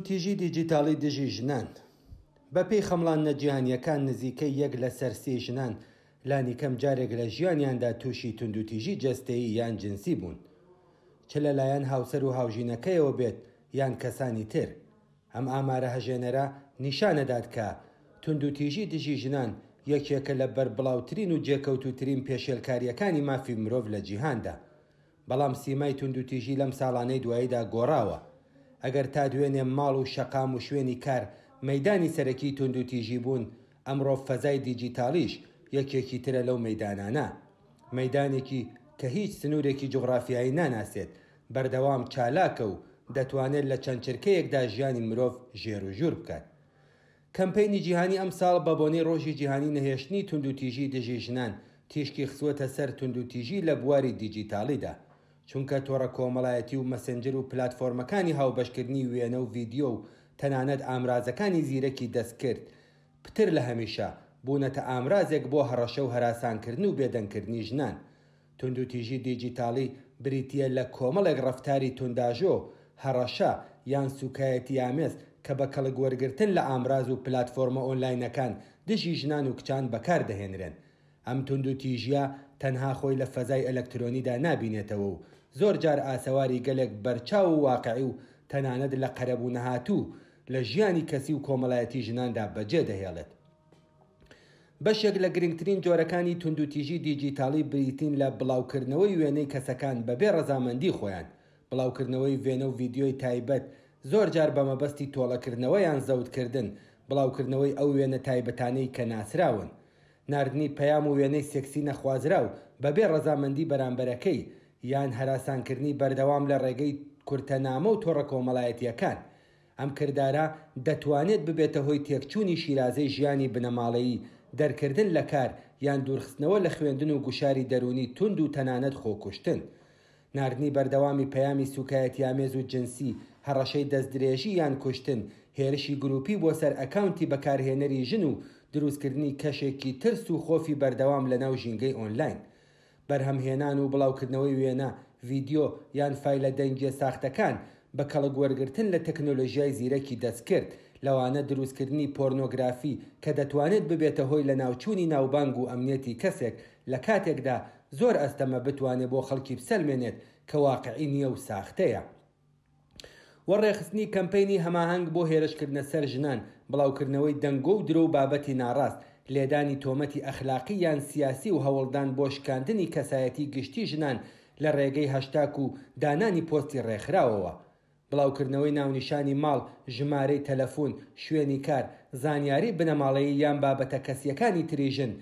توندوتیژی دیجیتاڵی دژی ژنان، بەپێی خەمڵاندنە جیهانییەکان نزیکەی یەک لەسەر سێی ژنان لانیکەم جارێک لە ژیانیاندا تووشی توندوتیژی جەستەیی یان جنسی بوون، چ لەلایەن هاوسەر و هاوژینەکەیەوە بێت یان کەسانی تر. ئەم ئامارە هەژێنەرە نیشانەدات کە توندوتیژی دژی ژنان یەکێکە لە بەربڵاوترین و جێکەوتووترین پێشێلکارییەکانی مافی مرۆڤ لە جیهاندا. بەڵام سیمای توندوتیژی لەم ساڵانەی دواییدا گۆڕاوە. ئەگەر تا دوێنێ ماڵ و شەقام و شوێنی کار مەیدانی سەرەکیی توندوتیژی بوون، ئەمڕۆ فەزای دیجیتاڵیش یەکێکی ترە لەو مەیدانانە. مەیدانێکی کە هیچ سنوورێکی جوغرافیایی ناناسێت، بەردەوام چالاکە و دەتوانێت لە چەند چرکەیەکدا ژیانی مرۆڤ ژێروژوور بکات. کەمپەینی جیهانی ئەمساڵ بە بۆنەی ڕۆژی جیهانی نەهێشتنی توندوتیژی دژی ژنان، تیشکی خستووەتە سەر توندوتیژی لە بواری دیجیتاڵیدا. چونکە تۆڕە کۆمەڵایەتی و مەسنجر و پلاتفۆرمەکانی هاوبەشکردنی وێنە و ڤیدیۆ و تەنانەت ئامرازەکانی زیرەکی دەستکرد، پتر لە هەمیشە، بوونەتە ئامرازێک بۆ هەڕەشە و هەراسانکردن و بێدەنگکردنی ژنان. توندوتیژی دیجیتاڵی بریتییە لە کۆمەڵێک ڕەفتاری تونداژۆ، هەڕەشە، یان سووکایەتیئامێز کە بە کەڵک وەرگرتن لە ئامراز و پلاتفۆرمە ئۆنلاینەکان دژی ژنان و کچان بەکار دەهێنرێن. ئەم توندوتیژییە تەنها خۆی لە فەزای ئەلەکترۆنیدا نابینێتەوە و زۆر جار ئاسەواری گەلێک بەرچاو و واقعی و تەنانەت لە قەرەبوو نەهاتوو لە ژیانی کەسی و کۆمەڵایەتی ژناندا بەجێ دەهێڵێت. بەشێک لە گرنگترین جۆرەکانی توندوتیژی دیجیتاڵی بریتین لە بڵاوکردنەوەی وێنەی کەسەکان بەبێ ڕەزامەندی خۆیان، بڵاوکردنەوەی وێنە و ڤیدیۆی تایبەت زۆرجار بە مەبەستی تۆڵەکردنەوە یان زەوتکردن، بڵاوکردنەوەی ئەو وێنە تایبەتانەی کە ناسراون، ناردنی پەیام و وێنەی سێکسی نەخوازراو بەبێ ڕەزامەندی بەرامبەرەکەی، یان هەراسانکردنی بەردەوام لە ڕێگەی کورتەنامە و تۆڕە کۆمەڵایەتییەکان. ئەم کردارە دەتوانێت ببێتە هۆی تێکچوونی شیرازەی ژیانی بنەماڵەیی، دەرکردن لە کار، یان دوورخستنەوە لە خوێندن و گوشاری دەروونی توند و تەنانەت خۆکوشتن. ناردنی بەردەوامی پەیامی سووکایەتیئامێز و جنسی، هەڕەشەی دەستدرێژی یان کوشتن، هێرشی گرووپی بۆ سەر ئەکاونتی بەکارهێنەری ژن و دروستکردنی کەشێکی ترس و خۆفی بەردەوام لەناو ژینگەی ئۆنلاین. بەرهەمهێنان و بڵاوکردنەوەی وێنە، ڤیدیۆ، یان فایلە دەنگییە ساختەکان بە کەڵک وەرگرتن لە تەکنۆلۆژیای زیرەکی دەستکرد، لەوانە دروستکردنی پۆرنۆگرافی کە دەتوانێت ببێتە هۆی لەناوچوونی ناوبانگ و ئەمنیەتی کەسێک لە کاتێکدا زۆر ئەستەمە بتوانێت بۆ خەڵکی بسەلمێنێت کە واقعی نییە و ساختەیە. و ڕێکخستنی کەمپەینی هەماهەنگ بۆ هێرشکردنە سەر ژنان، بڵاوکردنەوەی دەنگۆ و درۆ و بابەتی ناڕاست، لێدانی تۆمەتی ئەخلاقی یان سیاسی و هەوڵدان بۆ شکاندنی کەسایەتی گشتی ژنان لە ڕێگەی هەشتاک و دانانی پۆستی ڕێکخراوەوە. بڵاوکردنەوەی ناونیشانی ماڵ، ژمارەی تەلەفون، شوێنی کار، زانیاری بنەماڵەیی یان بابەتە کەسییەکانی تری ژن،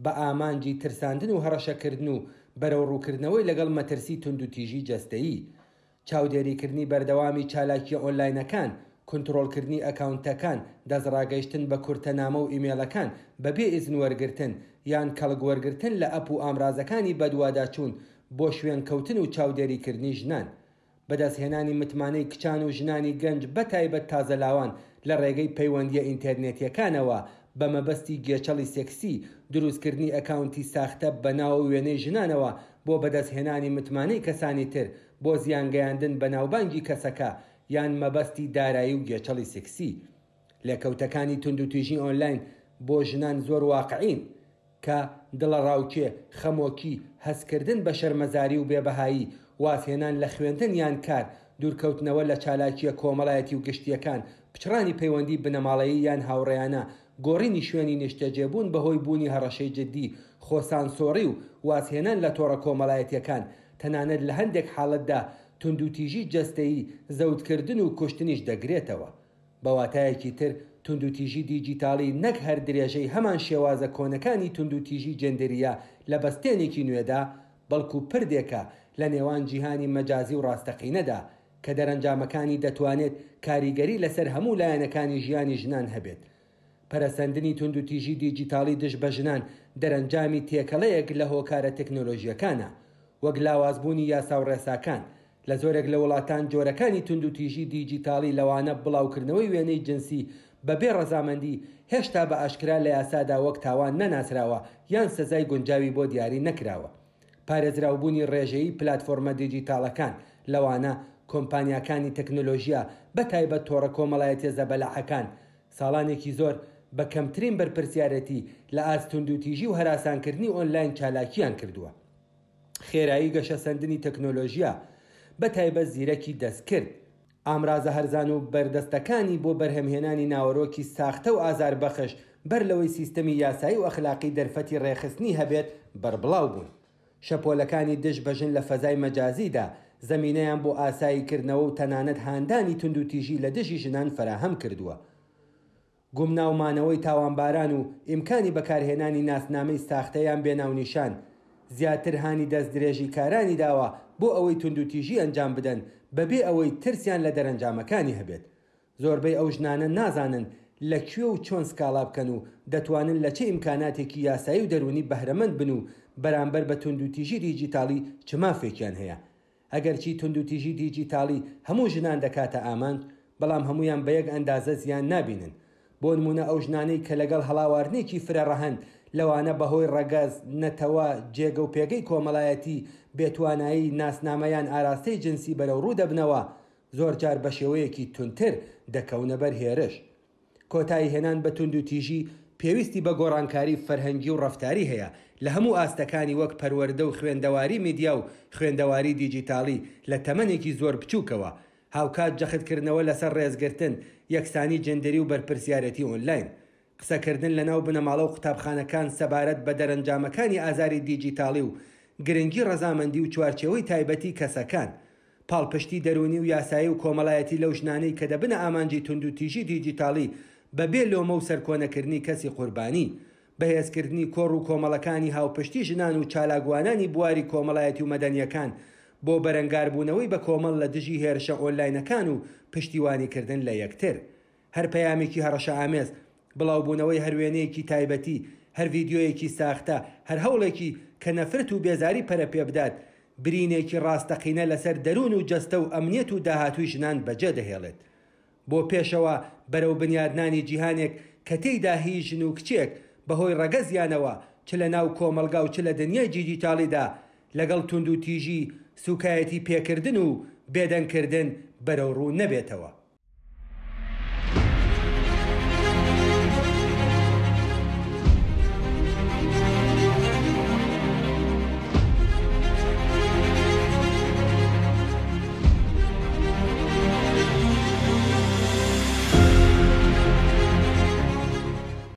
بە ئامانجی ترساندن و هەڕەشەکردن و بەرەوڕووکردنەوەی لەگەڵ مەترسی توندوتیژی جەستەیی. چاودێریکردنی بەردەوامی چالاکییە ئۆنلاینەکان، کونتڕۆڵکردنی ئەکاونتەکان، دەستڕاگەیشتن بە کورتەنامە و ئیمێڵەکان بەبێ ئیزن وەرگرتن، یان کەڵک وەرگرتن لە ئەپ و ئامرازەکانی بەدواداچوون بۆ شوێنکەوتن و چاودێریکردنی ژنان. بەدەستهێنانی متمانەی کچان و ژنانی گەنج بەتایبەت تازەلاوان لە ڕێگەی پەیوەندییە ئینتێرنێتییەکانەوە بە مەبەستی گێچەڵی سێکسی، دروستکردنی ئەکاونتی ساختە بە ناو و وێنەی ژنانەوە بۆ بەدەستهێنانی متمانەی کەسانی تر بۆ زیانگەیاندن بە ناوبانگی کەسەکە یان مەبەستی دارایی و گێچەڵی سێکسی. لێکەوتەکانی توندوتیژی ئۆنلاین بۆ ژنان زۆر واقعین، کە دڵەڕاوکێ، خەمۆکی، هەستکردن بە شەرمەزاری و بێبەهایی، وازهێنان لە خوێندن یان کار، دوورکەوتنەوە لە چالاکییە کۆمەڵایەتی و گشتییەکان، پچڕانی پەیوەندی بنەماڵەیی یان هاوڕێیانە، گۆڕینی شوێنی نیشتەجێبوون بەهۆی بوونی هەڕەشەی جددی، خۆسانسۆڕی و وازهێنان لە تۆڕە کۆمەڵایەتییەکان، تەنانەت لە هەندێک حاڵەتدا توندوتیژی جەستەیی، زەوتکردن و کوشتنیش دەگرێتەوە. بە واتایەکی تر توندوتیژی دیجیتاڵی نەک هەر درێژەی هەمان شێوازە کۆنەکانی توندوتیژی جێندەرییە لە بەستێنێکی نوێدا، بەڵکو پردێکە لە نێوان جیهانی مەجازی و ڕاستەقینەدا، کە دەرەنجامەکانی دەتوانێت کاریگەری لەسەر هەموو لایەنەکانی ژیانی ژنان هەبێت. پەرەسەندنی توندوتیژی دیجیتاڵی دژ بە ژنان دەرەنجامی تێکەڵەیەک لە هۆکارە تەکنۆلۆژییەکانە، وەک لاوازبوونی یاسا و ڕێساکان. لە زۆرێک لە وڵاتان جۆرەکانی توندوتیژی دیجیتاڵی لەوانە بڵاوکردنەوەی وێنەی جنسی بەبێ ڕەزامەندی هێشتا بە ئاشکرا لە یاسادا وەک تاوان نەناسراوە یان سزای گونجاوی بۆ دیاری نەکراوە. پارێزراوبوونی ڕێژەیی پلاتفۆرمە دیجیتاڵەکان، لەوانە کۆمپانیاکانی تەکنۆلۆژیا، بەتایبەت تۆڕە کۆمەڵایەتیە زەبەلاحەکان، ساڵانێکی زۆر بە کەمترین بەرپرسیارێتی لە ئاست توندوتیژی و هەراسانکردنی ئۆنلاین چالاکییان کردووە. خێرایی گەشەسەندنی تەکنۆلۆژیا، بەتایبەت زیرەکی دەستکرد، ئامرازە هەرزان و بەردەستەکانی بۆ بەرهەمهێنانی ناوەرۆکی ساختە و ئازاربەخش بەر لەوەی سیستەمی یاسایی و ئەخلاقی دەرفەتی ڕێکخستنی هەبێت بەربڵاو بوون. شەپۆلەکانی دژ بە ژن لە فەزای مەجازیدا زەمینەیان بۆ ئاساییکردنەوە و تەنانەت هاندانی توندوتیژی لە دژی ژنان فەراهەم کردووە. گومناو مانەوەی تاوانباران و ئیمکانی بەکارهێنانی ناسنامەی ساختە یان بێ ناونیشان، زیاتر هانی دەستدرێژیکارانی داوە بۆ ئەوەی توندوتیژی ئەنجام بدەن بەبێ ئەوەی ترسیان لە دەرەنجامەکانی هەبێت. زۆربەی ئەو ژنانە نازانن لە کوێ و چۆن سکاڵا بکەن و دەتوانن لە چ ئیمکاناتێکی یاسایی و دەروونی بەهرەمەند بن و بەرامبەر بە توندوتیژی دیجیتاڵی چ مافێکیان هەیە. ئەگەرچی توندوتیژی دیجیتاڵی هەموو ژنان دەکاتە ئامانج، بەڵام هەموویان بە یەک ئەندازە زیان نابینن. بۆ نموونە ئەو ژنانەی کە لەگەڵ هەڵاواردنێکی فرەڕەهەند، لەوانە بەهۆی ڕەگەز، نەتەوە، جێگە و پێگەی کۆمەڵایەتی، بێتوانایی، ناسنامە یان ئاراستەی جنسی بەرەوڕوو دەبنەوە، زۆرجار بە شێوەیەکی توندتر دەکەونە بەر هێرش. کۆتاییهێنان بە توندوتیژی پێویستی بە گۆڕانکاری فەرهەنگی و ڕەفتاری هەیە لە هەموو ئاستەکانی وەک پەروەردە و خوێندەواری میدیا و خوێندەواری دیجیتاڵی لە تەمەنێکی زۆر بچووکەوە، هاوکات جەختکردنەوە لەسەر ڕێزگرتن، یەکسانی جێندەری و بەرپرسیارێتی ئۆنلاین. قسەکردن لەناو بنەماڵە و قوتابخانەکان سەبارەت بە دەرەنجامەکانی ئازاری دیجیتاڵی و گرنگی ڕەزامەندی و چوارچێوەی تایبەتی کەسەکان. پاڵپشتی دەروونی و یاسایی و کۆمەڵایەتی لەو ژنانەی کە دەبنە ئامانجی توندوتیژی دیجیتاڵی بەبێ لۆمە و سەرکۆنەکردنی کەسی قوربانی. بەهێزکردنی کۆڕ و کۆمەڵەکانی هاوپشتی ژنان و چالاکوانانی بواری کۆمەڵایەتی و مەدەنییەکان بۆ بەرەنگاربوونەوەی بەکۆمەڵ لە دژی هێرشە ئۆنلاینەکان و پشتیوانیکردن لە یەکتر. هەر پەیامێکی هەڕەشەئامێز، بڵاوبوونەوەی هەر وێنەیەکی تایبەتی، هەر ڤیدیۆیەکی ساختە، هەر هەوڵێکی کە نەفرەت و بێزاری پەرەپێبدات، برینێکی ڕاستەقینە لەسەر دەروون و جەستە و ئەمنیەت و داهاتووی ژنان بەجێدەهێڵێت. بۆ پێشەوە بەرەو بنیادنانی جیهانێک کە تێیدا هیچ ژن و کچێک بەهۆی ڕەگەزیانەوە چ لە ناو کۆمەڵگا و چ لە دنیای دیجیتاڵیدا لەگەڵ توندوتیژی، سوکایەتی پێکردن و بێدەنگکردن بەرەوڕوو نەبێتەوە.